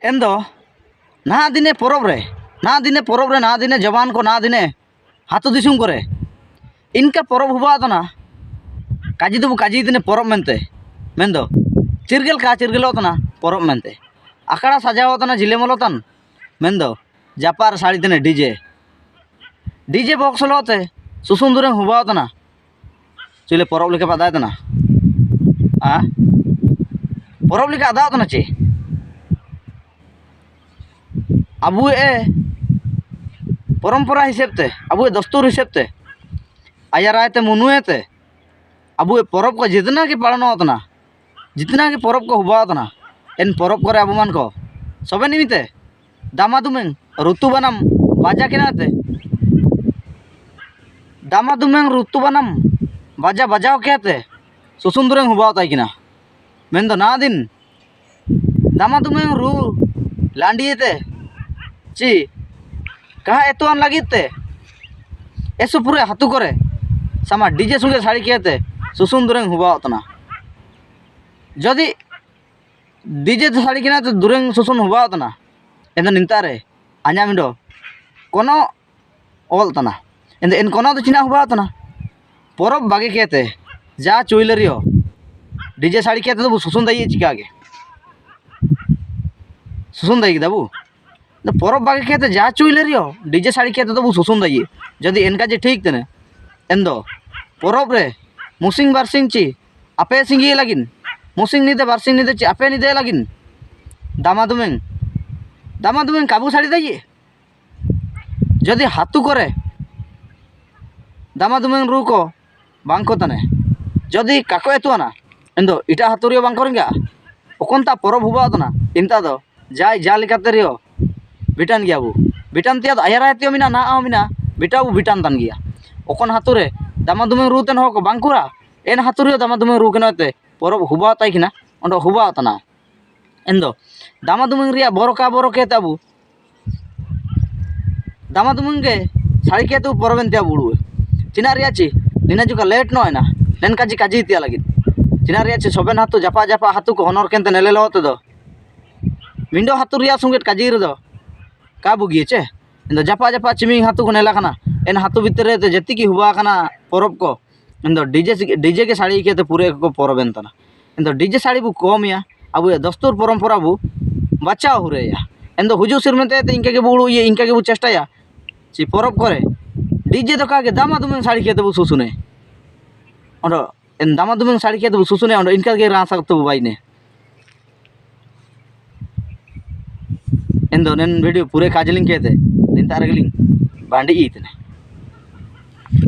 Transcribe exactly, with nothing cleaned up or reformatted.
ᱮᱱᱫᱚ ᱱᱟᱦᱟᱜ ᱫᱤᱱᱮ ᱯᱚᱨᱚᱵᱽ ᱨᱮ, ᱱᱟᱦᱟᱜ ᱫᱤᱱᱮ ᱯᱚᱨᱚᱵᱽ ᱨᱮ, ᱱᱟᱦᱟᱜ ᱫᱤᱱᱮ ᱡᱚᱵᱟᱱ ᱠᱚ, ᱱᱟᱦᱟᱜ ᱫᱤᱱᱮ ᱦᱟᱹᱛᱩ ᱫᱤᱥᱚᱢ ᱠᱚᱨᱮ ᱤᱱᱠᱟ ᱯᱚᱨᱚᱵᱽ ᱦᱩᱵᱟᱜ ᱛᱟᱦᱮᱱᱟ, ᱠᱟᱡᱤ ᱫᱚᱵᱚ ᱠᱟᱡᱤᱭ ᱛᱟᱦᱮᱱᱟ ᱯᱚᱨᱚᱵᱽ ᱢᱮᱱᱛᱮ, ᱢᱮᱱᱫᱚ ᱪᱤᱨᱜᱟᱹᱞ ᱠᱟ ᱪᱤᱨᱜᱟᱹᱞᱚᱜ ᱛᱟᱦᱮᱱᱟ ᱯᱚᱨᱚᱵᱽ ᱢᱮᱱᱛᱮ, ᱟᱠᱷᱲᱟ ᱥᱟᱡᱟᱣᱚᱜ ᱛᱟᱦᱮᱱᱟ ᱡᱤᱞᱮ ᱢᱚᱞᱚ ᱛᱟᱱ, ᱢᱮᱱᱫᱚ ᱡᱟᱯᱟᱜ ᱨᱮ ᱥᱟᱰᱮ ᱛᱟᱦᱮᱱᱟ ᱰᱤᱡᱮ, ᱰᱤᱡᱮ ᱵᱚᱠᱥ ᱞᱚᱜ ᱛᱮ ᱥᱩᱥᱩᱱ ᱫᱩᱨᱮᱝ ᱦᱩᱵᱟᱜ ᱛᱟᱦᱮᱱᱟ᱾ ᱪᱤᱞᱮ ᱯᱚᱨᱚᱵᱽ ᱞᱮᱠᱟ ᱵᱚ ᱟᱫᱟᱭ ᱛᱟᱦᱮᱱᱟ? ᱟ? ᱯᱚᱨᱚᱵᱽ ᱞᱮᱠᱟ ᱟᱫᱟᱜ ᱛᱟᱦᱮᱱᱟ ᱪᱮ? ᱟᱵᱚᱣᱟᱜ ᱯᱚᱨᱚᱢᱯᱚᱨᱟ ᱦᱤᱥᱟᱹᱵ ᱛᱮ, ᱟᱵᱚᱣᱟᱜ ᱫᱚᱥᱛᱩᱨ ᱦᱤᱥᱟᱹᱵ ᱛᱮ, ᱟᱭᱟᱨᱟᱭ ᱛᱮ, ᱢᱩᱱᱩᱭᱟᱭ ᱛᱮ, ᱟᱵᱚᱣᱟᱜ ᱯᱚᱨᱚᱵᱽ ᱠᱚ ᱡᱤᱛᱱᱟ ᱜᱮ ᱯᱟᱞᱚᱱᱚᱜ ᱛᱟᱦᱮᱱᱟ, ᱡᱤᱛᱱᱟ ᱜᱮ ᱯᱚᱨᱚᱵᱽ ᱠᱚ ᱦᱩᱵᱟᱜ ᱛᱟᱦᱮᱱᱟ, ᱮᱱ ᱯᱚᱨᱚᱵᱽ ᱠᱚᱨᱮ ᱟᱵᱚ ᱢᱟᱱ ᱠᱚ ᱥᱚᱵᱮ ᱱᱤᱢᱤᱛᱮ ᱫᱟᱢᱟ ᱫᱩᱢᱮᱝ ᱨᱩᱛᱩ ᱵᱟᱱᱟᱢ ᱵᱟᱡᱟ ᱠᱤᱱᱟ ᱛᱮ, ᱫᱟᱢᱟ ᱫᱩᱢᱮᱝ ᱨᱩᱛᱩ ᱵᱟᱱᱟᱢ ᱵᱟᱡᱟ ᱵᱟᱡᱟᱣ ᱠᱮᱛᱮ ᱥᱩᱥᱩᱱ ᱫᱩᱨᱮᱝ ᱦᱩᱵᱟᱣ ᱛᱟᱭ ᱠᱤᱱᱟ᱾ ᱢᱮᱱᱫᱚ ᱱᱟ ᱫᱤᱱ ᱫᱟᱢᱟ ᱫᱩᱢᱮᱝ ᱨᱩ ᱞᱟᱸᱰᱤᱭᱮ ᱛᱮ ᱪᱤ ᱠᱟᱦᱟ ᱮᱛᱚᱣᱟᱱ ᱞᱟᱹᱜᱤᱫ ᱛᱮ ᱮᱥᱩ ᱯᱩᱨᱟᱹ ᱦᱟᱹᱛᱩ ᱠᱚᱨᱮ ᱥᱟᱢᱟ ᱰᱤᱡᱮ ᱥᱩᱸᱜᱮ ᱥᱟᱹᱲᱤ ᱠᱮᱛᱮ ᱥᱩᱥᱩᱱ ᱫᱩᱨᱮᱝ ᱦᱩᱵᱟᱣ ᱛᱟᱱᱟ᱾ ᱡᱚᱫᱤ ᱰᱤᱡᱮ ᱛᱮ ᱥᱟᱹᱲᱤ ᱠᱤᱱᱟ ᱛᱚ ᱫᱩᱨᱮᱝ ᱥᱩᱥᱩᱱ ᱦᱩᱵᱟᱣ ᱛᱟᱱᱟ᱾ ᱮᱱᱫᱚ ᱱᱤᱱᱛᱟ ᱨᱮ ᱟᱧᱟ ᱢᱤᱰᱚ ᱠᱚᱱᱚ ᱚᱞ ᱛᱟᱱᱟ᱾ ᱮᱱᱫᱚ ᱮᱱ ᱠᱚᱱᱚ ᱫᱚ ᱪᱤᱱᱟ ᱦᱩᱵᱟᱣ ᱛᱟᱱᱟ᱾ ᱯᱚᱨᱚᱵᱽ ᱵᱟᱜᱮ ᱠᱮᱛᱮ ᱡᱟ ᱪᱩᱭᱞᱟᱹᱨᱤᱭᱚ ᱰᱤᱡᱮ ᱥᱟᱹᱲᱤ ᱠᱮᱛᱮ ᱫᱚ ᱵᱚ ᱥᱩᱥᱩᱱ ᱫᱟᱭᱮ ᱪᱤᱠᱟ ᱜᱮ? ᱥᱩᱥᱩᱱ ᱫᱟᱭᱮ ᱜᱮ ᱫᱟᱵᱚ᱾ ᱯᱚᱨᱚᱵᱽ ᱵᱟᱜᱮ ᱠᱮᱛᱮ ᱡᱟ ᱪᱩᱭᱞᱟᱹᱨᱤᱭᱚ ᱰᱤᱡᱮ ᱥᱟᱹᱲᱤ ᱠᱮᱛᱮ ᱫᱚ ᱵᱚ ᱥᱩᱥᱩᱱ ᱫᱟᱭᱮ᱾ ᱡᱚᱫᱤ ᱮᱱᱠᱟ ᱡᱮ ᱴᱷᱤᱠ ᱛᱮᱱᱮ ᱮᱱᱫᱚ ᱯᱚᱨᱚᱵᱽ ᱨᱮ ᱢᱩᱥᱤᱝ ᱵᱟᱨᱥᱤᱝ ᱪᱤ ᱟᱯᱮ ᱥᱤᱝᱜᱤ ᱞᱟᱹᱜᱤᱱ, ᱢᱩᱥᱤᱝ ᱱᱤᱫᱟᱹ ᱵᱟᱨᱥᱤᱝ ᱱᱤᱫᱟᱹ ᱪᱤ ᱟᱯᱮ ᱱᱤᱫᱟᱹ ᱞᱟᱹᱜᱤᱱ ᱫᱟᱢᱟ ᱫᱩᱢᱮᱝ, ᱫᱟᱢᱟ ᱫᱩᱢᱮᱝ ᱠᱟᱵᱩ ᱥᱟᱹᱲᱤ ᱫᱟᱭᱮ᱾ ᱡᱚᱫᱤ ᱦᱟᱹᱛᱩ ᱠᱚᱨᱮ ᱫᱟᱢᱟ ᱫᱩᱢᱮᱝ ᱨᱩ ᱠᱚ ᱵᱟᱝ ᱠᱚ ᱛᱟᱱᱮ, ᱡᱚᱫᱤ ᱠᱟᱠᱚ ᱮᱛᱩ ᱟᱱᱟ, ᱮᱱᱫᱚ ᱤᱴᱟ ᱦᱟᱹᱛᱩ ᱨᱮᱭᱟᱜ ᱵᱟᱝ ᱠᱚ ᱨᱮᱸᱜᱟ᱾ ᱚᱠᱚᱱ ᱛᱟ ᱯᱚᱨᱚᱵᱽ ᱦᱩᱵᱟᱣ ᱛᱟᱱᱟ, ᱤᱱᱛᱟ ᱫᱚ ᱡᱟᱭ ᱡᱟ ᱞᱮᱠᱟᱛᱮ ᱨᱮᱭᱟᱜ ᱵᱤᱴᱟᱱ ᱜᱮᱭᱟ ᱵᱚ᱾ ᱵᱤᱴᱟᱱ ᱛᱮᱭᱟᱜ ᱫᱚ ᱟᱭᱟᱨ ᱟᱭ ᱛᱮᱭᱟᱜ ᱢᱮᱱᱟᱜᱼᱟ, ᱱᱟᱦᱟᱜ ᱦᱚᱸ ᱢᱮᱱᱟᱜᱼᱟ, ᱵᱤᱴᱟ ᱵᱚ ᱵᱤᱴᱟᱱ ᱛᱟᱱ ᱜᱮᱭᱟ᱾ ᱚᱠᱚᱱ ᱦᱟᱹᱛᱩ ᱨᱮ ᱫᱟᱢᱟ ᱫᱩᱢᱮᱝ ᱨᱩ ᱛᱮᱱ ᱦᱚᱲ ᱠᱚ ᱵᱟᱝ ᱠᱚ ᱨᱟ, ᱮᱱ ᱦᱟᱹᱛᱩ ᱨᱮᱭᱟᱜ ᱫᱟᱢᱟ ᱫᱩᱢᱮᱝ ᱨᱩ ᱠᱮᱱᱚ ᱛᱮ ᱯᱚᱨᱚᱵᱽ ᱦᱩᱵᱟᱣ ᱛᱟᱭ ᱠᱤᱱᱟ, ᱚᱸᱰᱮ ᱦᱩᱵᱟᱣ ᱛᱟᱱᱟ᱾ ᱮᱱᱫᱚ ᱫᱟᱢᱟ ᱫᱩᱢᱩᱝ ᱨᱮᱭᱟᱜ ᱵᱚᱨᱚ ᱠᱟ ᱵᱚᱨᱚ ᱠᱮᱛ ᱟᱵᱚ ᱫᱟᱢᱟ ᱫᱩᱢᱩᱝ ᱜᱮ ᱥᱟᱹᱲᱤ ᱠᱮᱛ ᱟᱵᱚ ᱯᱚᱨᱚᱵᱽ ᱮᱱᱛᱮ ᱟᱵᱚ ᱩᱲᱩᱜ᱾ ᱪᱤᱱᱟ ᱨᱮᱭᱟᱜ ᱪᱮ ᱱᱤᱱᱟ ᱡᱩᱠᱟ ᱞᱮᱴ ᱱᱚᱜ ᱮᱱᱟ ᱱᱮᱱ ᱠᱟᱡᱤ ᱠᱟᱡᱤ ᱛᱮᱭᱟ ᱞᱟᱹᱜᱤᱫ᱾ ᱪᱤᱱᱟ ᱨᱮᱭᱟᱜ ᱪᱮ ᱥᱚᱵᱮᱱ ᱦᱟᱛᱩ ᱡᱟᱯᱟ ᱡᱟᱯᱟ ᱦᱟᱛᱩ ᱠᱚ ᱦᱚᱱᱚᱨ ᱠᱮᱱᱛᱮ ᱱᱮᱞᱮ ᱞᱚ ᱛᱮᱫᱚ Window hatu ria sunged kajir do. Ka bugi che. Endo japa japa chiming hatu kone la kana. En hatu bitere te jeti ki huba kana porob ko. Endo D J si-, D J ke sari ke te pure ko porob entana. Endo D J sari bu kom ya. Abu ya dostur porompora bu bacha hure ya. Endo huju sirmente te inka ke bu ulu ye, inka ke bu chesta ya. Si porob kore. D J doka ke dama dumen sari ke te bu susune. Ondo, en dama dumen sari ke te bu susune, ondo inka ke rasa te bu baine. Endo nen video pure kajeling ke te. Nen tarageling. Bandi itene.